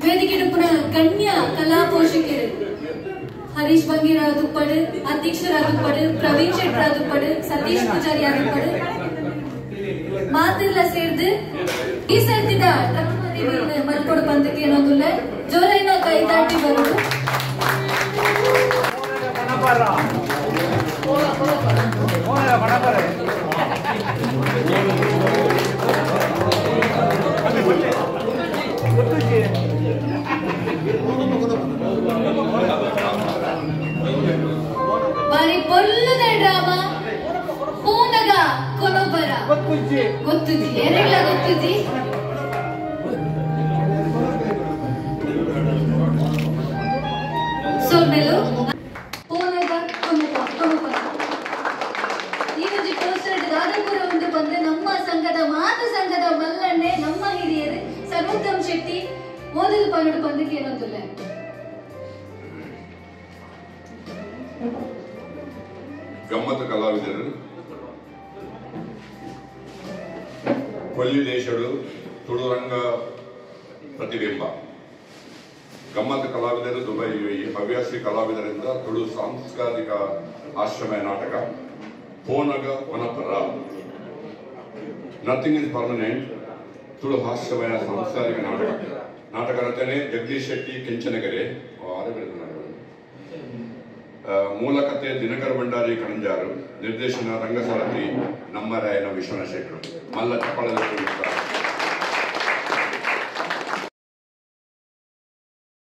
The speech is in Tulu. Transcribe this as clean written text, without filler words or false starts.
ವೇದಿಕೆಡುಪ್ಪುನ ಗಣ್ಯ ಕಲಾ ಪೋಷಕರು ಹರೀಶ್ ಬಂಗೀರ ದುಪ್ಪಡು, ಅಧ್ಯಕ್ಷರ ದುಪ್ಪಡು, ಪ್ರವೀಣ್ ಶೆಟ್ಟರ ದುಪ್ಪಡು, ಸತೀಶ್ ಪೂಜಾರಿ ದುಪ್ಪಡು ಮಾತೆಲ್ಲ ಸೇರ್ದು ಈ ಸರ್ತಿದ ಮಲ್ಕೊಡು ಬಂದಕ್ಕೆ ಏನೊಂದುಲ್ಲ ಜೋರೈನ ಕೈ ದಾಟಿ ಬರುದು. ಬಾರಿ ಪೊಲ್ಲುದ ಡ್ರಾಮಾ ಪೂನಗ ಕೊನೊಬರ ಗೊತ್ತುಜಿ ಏನೆಲ್ಲ ಗೊತ್ತುಜಿ. ಸೊಲ್ಮೆಲು ಪೋನಗ ಕೊನೊಬರ ಈ ಒಂಜಿ ಪೋಸ್ಟರ್ ದಾದಪುರ ಉಂಡು ಬಂದ್ರೆ ನಮ್ಮ ಸಂಘದ ಮಾತು ಸಂಘದ ಮಲ್ಲಣ್ಣೆ ನಮ್ಮ ಹಿರಿಯರು ಸರ್ವೋತ್ತಮ್ ಶೆಟ್ಟಿ ಓದಲು ಪನ್ನಡು ಬಂದಕ್ಕೆ ಏನೊಂದಿಲ್ಲ. ಗಮ್ಮತ್ತು ಕಲಾವಿದರು ಕೊಲ್ಲಿ ದೇಶಡು ತುಳುರಂಗ ಪ್ರತಿಬಿಂಬ. ಗಮ್ಮತ್ತು ಕಲಾವಿದರು ದುಬೈ ಯುಎಇ ಹವ್ಯಾಸಿ ಕಲಾವಿದರಿಂದ ತುಳು ಸಾಂಸ್ಕೃತಿಕ ಆಶ್ರಮ ನಾಟಕ Ponaga Konapara. Nothing is permanent Tulu ಹಾಸ್ಯಮಯ ಸಾಂಸ್ಕೃತಿಕ ನಾಟಕ. ನಾಟಕ ರಚನೆ ಜಗದೀಶ್ ಶೆಟ್ಟಿ ಕೆಂಚನಗೆರೆ, ಮೂಲಕತೆ ದಿನಕರ ಭಂಡಾರಿ ಕಣಂಜಾರು, ನಿರ್ದೇಶನ ರಂಗಸಾರಥಿ ನಮ್ಮರಾಯನ ವಿಶ್ವನಾಥ ಶೆಟ್ಟರು. ಮಲ್ಲ ಚಪ್ಪಾಳೆ.